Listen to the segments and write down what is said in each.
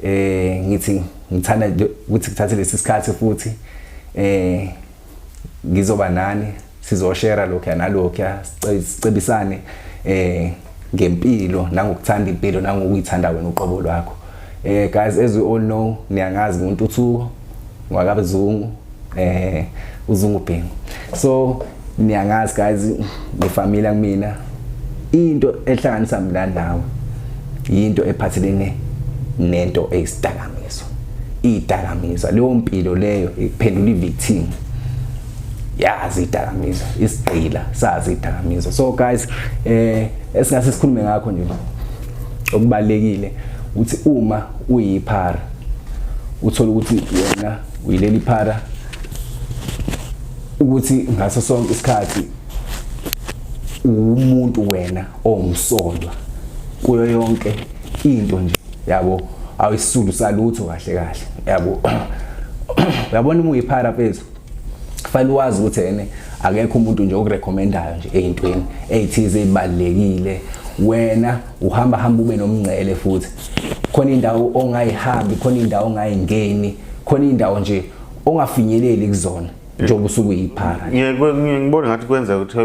Ngithi ngithanda nje ukuthi ngithathe lesi sikhathi futhi ngizoba nani, sizoshare lokho nalokho, sicebisane ngempilo nangokuthanda impilo nangokuyithanda wena uqobo lwakho. Guys, as we all know, niyangazi nguNtuthuko ngwakaBzungu, uZungu Bhengu. So niyangazi guys, nifamily kumina. Into ehlanganisa mina nawe into ephathelene nento eyisidakamizwa, idakamizwa leyo mpilo leyo iphendula i-victim yazi idakamizwa, isigqila sazi idakamizwa. So guys, esingase sikhulume ngakho nje okubalekile ukuthi uma uyiphara, uthola ukuthi wena uyileli phara, ukuthi ngaso sonke isikhathi umuntu wena ongumsolwa kuyo yonke into nje, yabo, awuyisulu salutho kahle kahle, yabo. Uyabona, uma uyiphara mfethu, kufanele wazi ukuthi ene akekho umuntu nje okurecommendayo nje ey'ntweni ey'thize ey'balulekile. Wena uhamba hamba ube nomngcele, futhi khona indawo ongayihambi, khona indawo ongayingeni, khona indawo nje ongafinyeleli kuzona njengoba usuke uyiphara. Ngibona ngathi kwenzeka kuthiwa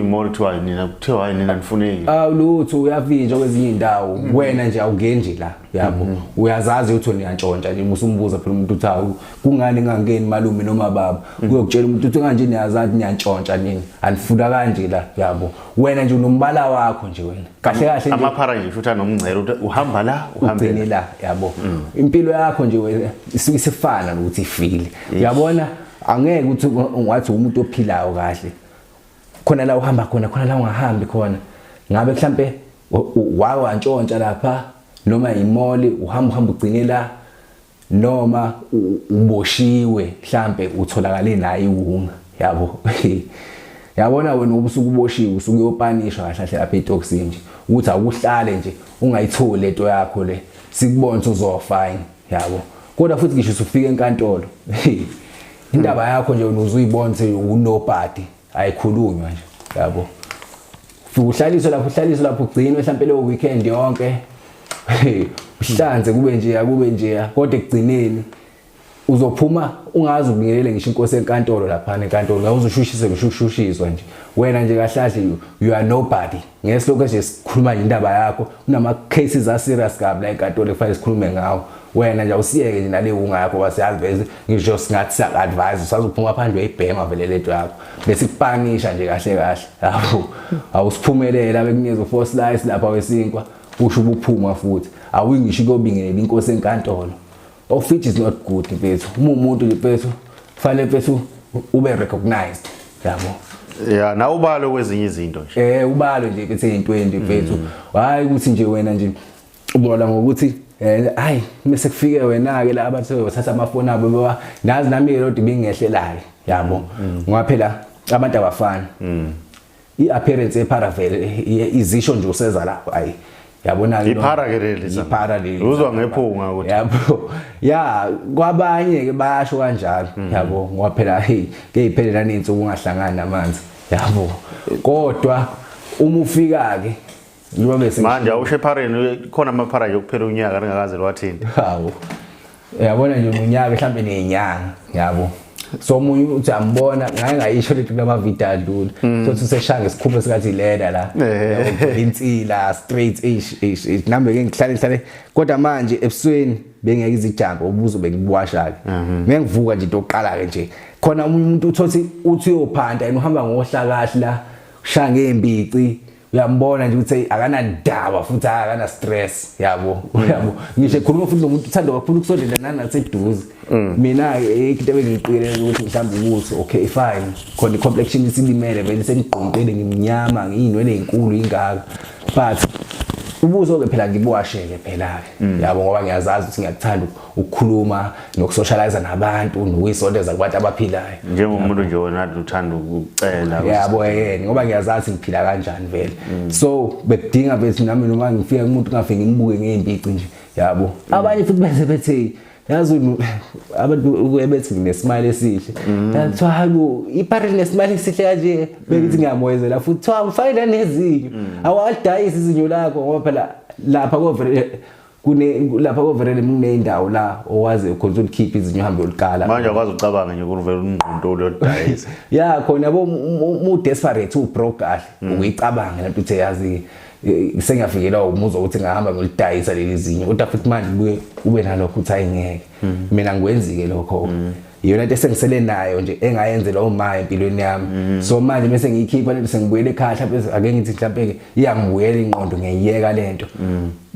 imall, kuthiwa nina, kuthiwa hayi, nina nifuneki. Awu lutho, uyavinjwa kwezinye iy'ndawo. Wena nje awungeni nje la, yabo. Uyazazi ukuthi wena uyantshontsha nje. Usumbuza phela umuntu uthi, "Hawu, kungani ngangeni malume noma baba?" Uyokutshela umuntu uthi, "Kanje niyazazi, niyantshontsha nini, anifuna kanje la," yabo. Wena nje unombala wakho nje wena kahle kahle nje. Amaphara nje futhi anomngcele ukuthi uhamba la, uhambe ugcine la, yabo. Impilo yakho nje wena isuke isifana nokuthi ifile, uyabona. Angeke ukuthi ungathi umuntu ophilayo kahle, khona la uhamba khona, khona la ungahambi khona. Ngabe mhlambe wawantshontsha lapha noma imoli, uhamba uhamba ugcine la, noma uboshiwe mhlambe, utholakale naye iwunga, yabo. Yabona wena, ubusuku uboshiwe, usuke uyopanishwa kahle kahle lapha etokisini nje, ukuthi awuhlale nje ungayitholi lento yakho le, sikubone ukuthi uzofa yini, yabo. Kodwa futhi ngisho usufika enkantolo, indaba yakho nje wena uzuyibona ukuthi unobody, ayikhulunywa nje, yabo. Ufike uhlaliswe lapho, uhlaliswe lapho, ugcinwe mhlawumbe leyo weekend yonke, uhlanze kube nje, akube nje, kodwa ekugcineni uzophuma ungazi ubingelele ngisho inkosi enkantolo lapha enkantolo, awuzushushiswe ngisho ushushiswa nje. Wena nje kahle kahle you are nobody. Ngesilokho nje sikhuluma nje indaba yakho, kunama cases a serious kabi la enkantolo ekufanele sikhulume ngawo. Wena nje awusiyeke nje nale wunga yakho, basiyazi vele. Ngisho singathi siya advise, usazophuma phandle uyibhema vele lento yakho, bese kupanisha nje kahle kahle, yabo. Awusiphumelela bekunikeza u-four slice lapha wesinkwa, usho ubuphuma futhi awuyingisho kuyobingelela inkosi enkantolo, of which is not good mfethu. Uma umuntu nje mfethu, kufanele mfethu ube recognized, yabo. Ya, na ubalo kwezinye izinto nje. Ubalo nje mfethu ey'ntweni mfethu, hayi ukuthi nje wena nje ubona ngokuthi hayi, mase kufike wena ke la abantu bathatha amafoni abo bewa nazi. Nami ke lodwa ibingehlelayo, yabo, ngoba phela abantu abafani. I-appearance yephara vele izisho nje useza lapho, ayi, yabona ke. Iphara ke leli. Iphara leli. Uzwa ngephunga ukuthi Yabo, ya, kwabanye ke bayasho kanjalo, yabo, ngoba phela hey, ke iphele nanensuku ungahlangani namanzi, yabo. Kodwa uma ufika ke njengoba bese Manje awusho ephareni, khona amaphara nje kuphela unyaka lingakaze lwathinta. Hawu, uyabona nje unyaka mhlambe nenyanga, yabo. So omunye uthi ambona ngake ngayisho lethi kulama video adlule, so useshaya ngesikhumba sikathi leda la. Yabo, insila straight, ish ish ish, nami ke ngihlale ngihlale, kodwa manje ebusweni bengeke izijambo, ubuzo bengibuwasha ke. Mengivuka nje, into yokuqala ke nje, khona omunye umuntu uthothi uthi uyophanta yena uhamba ngohlakahle la, ushaya ngembici, uyambona nje ukuthi hey, akanandaba futhi akana stress, yabo, yabo. Ngisho ekhuluma futhi nomuntu uthanda kakhulu ukusondela nanaseduze. Mina into ebengiqikelele ukuthi mhlawumbe ukuthi okay fine, khona i-complexion isilimele vele, sengigqonkile, ngimnyama, ngiyinwele ezinkulu ingaka, but ubuso ke phela ngibuwasheke phela ke, yabo, ngoba ngiyazazi ukuthi ngiyakuthanda ukukhuluma nokusocialize nabantu nokuyisondeza kubantu abaphilayo. Njengomuntu nje wena uthanda ukucela. Yabo, yena ngoba ngiyazazi ngiphila kanjani vele. So bekudinga vele nami noma ngifika kumuntu ngafike ngimbuke ngeyimpici nje, yabo. Abanye futhi bese bethi, yazi abantu ukuye bethi nginesmile esihle. Kuthiwa, "Hayibo, ipari nesmile esihle kanje." Bekithi ngiyamoyezela futhi, kuthiwa, "Ufake nezinyo, awalidayisi izinyo lakho," ngoba phela lapha kovele. Kune lapha koVerulam kuneyindawo la owazi khona ukuthi ulikhiphe izinyo, uhambe uyolikala. Manje akwazi ukucabanga nje ukuthi uvele ungqondo ulodayisa. Ya, khona yabo, mu desperate, u-broke kahle, ukuyicabanga lento uthi yazi, sengiyafikelwa umuzwa ukuthi ngahamba ngolidayisa leli zinyo, kodwa futhi manje kubuye ube nalokho ukuthi ayingeke mina ngikwenzike lokho. Iyona into esengisele nayo nje engayenzela uma empilweni yami. So manje bese ngiyikhipha lento, sengibuyele ekhaya, mhlawumbe ake ngithi mhlawumbe iyangibuyela ingqondo, ngiyiyeka lento,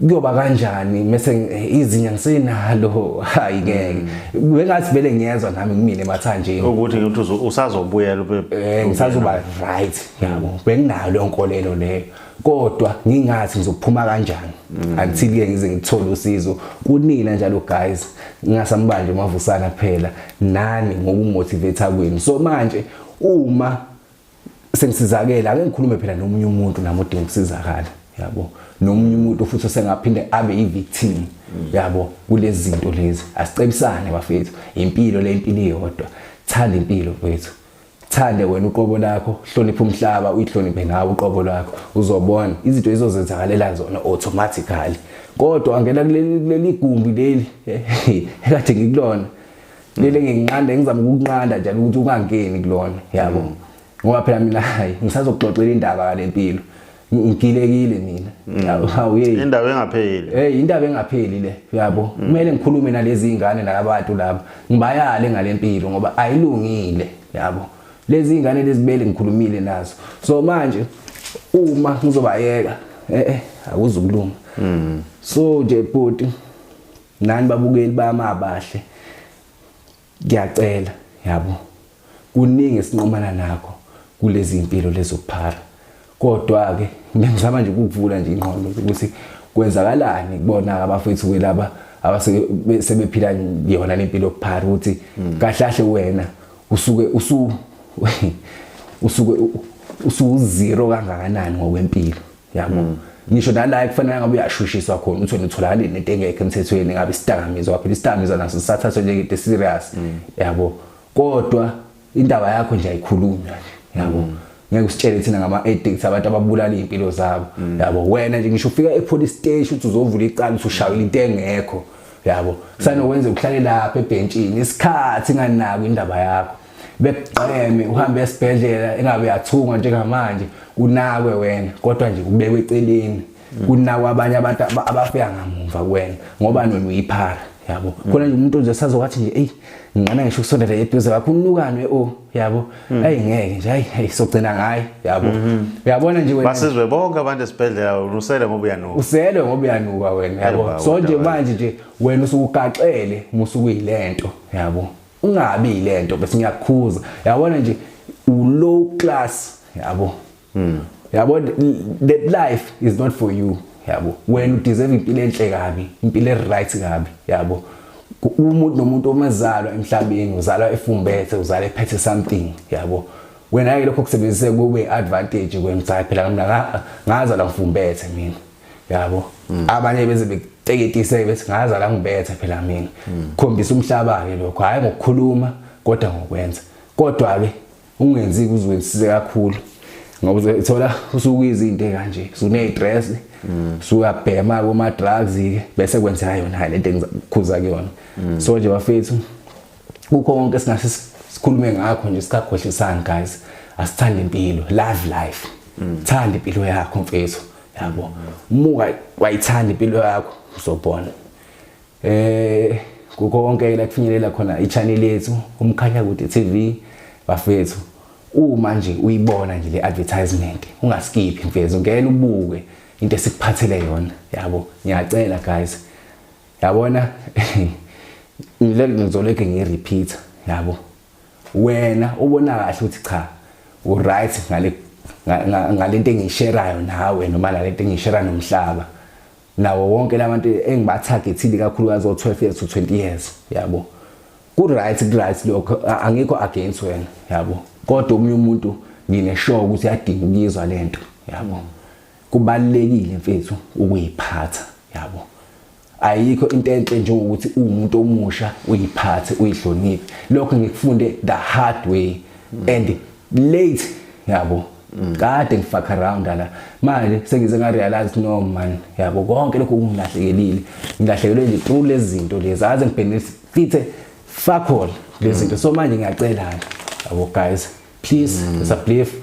kuyoba kanjani mase izinyo ngisenalo? Hayi, ngeke. Bengathi vele ngiyezwa nami kumina emathanjeni ukuthi usazobuyela ube Ngisazoba right, yabo, benginayo leyo nkolelo leyo, kodwa ngingathi ngizophuma kanjani until ke ngize ngithole usizo kunina njalo guys. Ngingasambanje mavusana kuphela nani ngokumotivate kwenu. So manje uma sengisizakele, ake ngikhulume phela nomunye umuntu nami odinga ukusizakala, yabo, nomunye umuntu futhi osengaphinde abe i-victim, yabo, kulezi zinto lezi. Asicebisane bafethu, impilo le, impilo iyodwa. Thanda impilo mfethu, thande wena uqobo lakho, hlonipha umhlaba, uyihloniphe nawe uqobo lwakho, uzobona izinto izozenzakalela zona automatically. Kodwa angena kuleli gumbi leli ekade ngikulona leli, nginqanda, ngizama ukunqanda njalo ukuthi ungangeni kulona, yabo, ngoba phela mina, hayi, ngisazokuxoxela indaba kalempilo, ngigilekile mina. Hawu hey. Indaba engapheli. Hey, indaba engapheli le, yabo. Kumele ngikhulume nalezi ingane nalabantu laba, ngibayale ngalempilo ngoba ayilungile, yabo. Lezi ingane lezibele ngikhulumile nazo. So manje uma ngizobayeka, akuzukulunga. So nje bhuti, nani babukeli bami abahle, ngiyacela, yabo, kuningi esinqomana nakho kulezi impilo lezokuphara, kodwa ke ngizama nje ukuvula nje ingqondo ukuthi kwenzakalani kubona abafethu kwelaba abasebephila yona lempilo yokuphara, ukuthi kahle kahle wena usuke usuke usu zero kangakanani ngokwempilo, yabo. Ngisho nala kufanele ngabe uyashushiswa khona, uthi wena utholakala nento engekho emthethweni, ngabe isidakamizwa, phela isidakamizwa naso sisathathwa njengento serious, yabo, kodwa indaba yakho nje ayikhulunywa nje, yabo. Ngeke usitshele thina ngama addicts, abantu ababulala impilo zabo, yabo. Wena nje ngisho ufika e police station uthi uzovula icala, uthi ushayela into engekho, yabo, sanokwenza ukuhlale lapha ebhentshini isikhathi inganako indaba yakho, bekugqeme, uhambe esibhedlela, engabe uyathungwa njengamanje, kunakwe wena, kodwa nje ubekwe eceleni, kunakwe abanye abantu abafika ngamumva kuwena ngoba nona uyiphara, yabo. Khona nje umuntu nje sazowathi nje, ey, ngingana ngisho ukusondela eduze kwakho, unukane o, yabo, ayi ngeke nje, hayi hey, sogcina ngaye, yabo, uyabona nje wena. Basizwe bonke abantu esibhedlela, usele ngoba uyanuka. Usele ngoba uyanuka wena, yabo. So nje manje nje wena usukugaxele musuku yilento, yabo, ungabi yilento bese ngiyakukhuza, yabona nje, u low class, yabo. Yabo, that life is not for you, yabo. Wena udeserve impilo enhle kabi, impilo e-right kabi, yabo. Umuntu nomuntu omazalwa emhlabeni uzalwa efumbethe, uzalwa ephethe something, yabo. Wena ke lokho kusebenzise kube advantage kwena, uthi hayi phela mina ngazalwa ngifumbethe mina, yabo. Abanye beze bekuteketise bethi ngazalwa ngibethe phela mina. Khombisa umhlaba ke lokho, hayi ngokukhuluma kodwa ngokwenza. Kodwa ke ungenzi kuzwenzise kakhulu ngoba uzothola usukuyizinto kanje, usune-stress, usuyabhema kuma drugs ke, bese kwenzeka yona lento engizakukhuza kuyona. So nje bafethu, kukho konke singase sikhulume ngakho nje, singakhohlisani guys, asithande impilo, love life, thanda impilo yakho mfethu, yabo. Umuka wayithanda impilo yakho, uzobona kukho konke la kufinyelela khona i-channel yethu Umkhanya Kude TV. Bafethu, uma nje uyibona nje le advertisement, ungaskiphi mfethu, ngena ubuke into esikuphathele yona, yabo. Ngiyacela guys, yabona ngileke ngizoleke ngirepeat, yabo. Wena ubona kahle ukuthi cha, u-right ngale ngalento engiyisherayo nawe, noma nalento engiyishera nomhlaba nawo wonke labantu engibatargethile, kakhulukazi o-12 years to 20 years, yabo. Ku-right, ku-right lokho, angikho against wena, yabo, kodwa omunye umuntu ngine-sure ukuthi uyadinga ukuyizwa lento, yabo. Kubalulekile mfethu ukuyiphatha, yabo. Ayikho into enhle njengokuthi uwumuntu omusha uyiphathe, uyihloniphe. Lokho ngikufunde the hard way and late, yabo. Kade ngifuck around la. Manje sengize nga realize, no man, yabo, konke lokhu kungilahlekelile, ngilahlekelwe nje through lezi zinto lezi, aze ngibenefit fuck all lezi zinto. So manje ngiyacela, yabo, guys, please, it's a belief,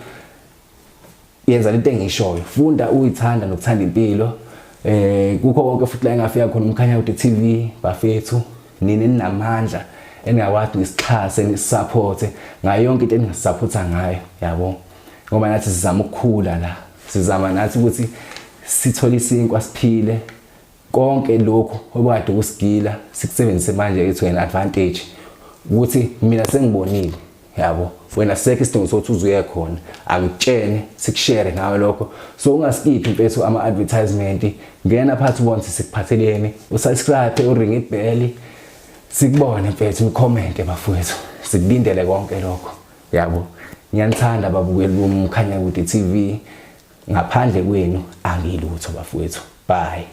yenza lento engishoyo, funda uyithanda nokuthanda impilo kukho konke. Futhi la engafika khona uMkhanyakude TV, bafethu, nini ninamandla eningakwazi nisixhase, nisupporte ngayo yonke into eningasupporta ngayo, yabo, ngoba nathi sizama ukukhula la, sizama nathi ukuthi sithole isinkwa siphile. Konke lokhu obekade kusigila sikusebenzise manje to an advantage, ukuthi mina sengibonile, yabo, wena sekho isidingo sokuthi uzuye khona, angikutshene, sikushare nawe lokho. So ungaskiphi, mfethu, ama-advertisement, ngena phakathi ubone ukuthi sikuphatheleni, usubscribe, uringe ibell, sikubone, mfethu, ucommente, bafowethu, sikulindele konke lokho, yabo. Ngiyanithanda, babukeli boMkhanyakude TV, ngaphandle kwenu angilutho, bafowethu. Bye.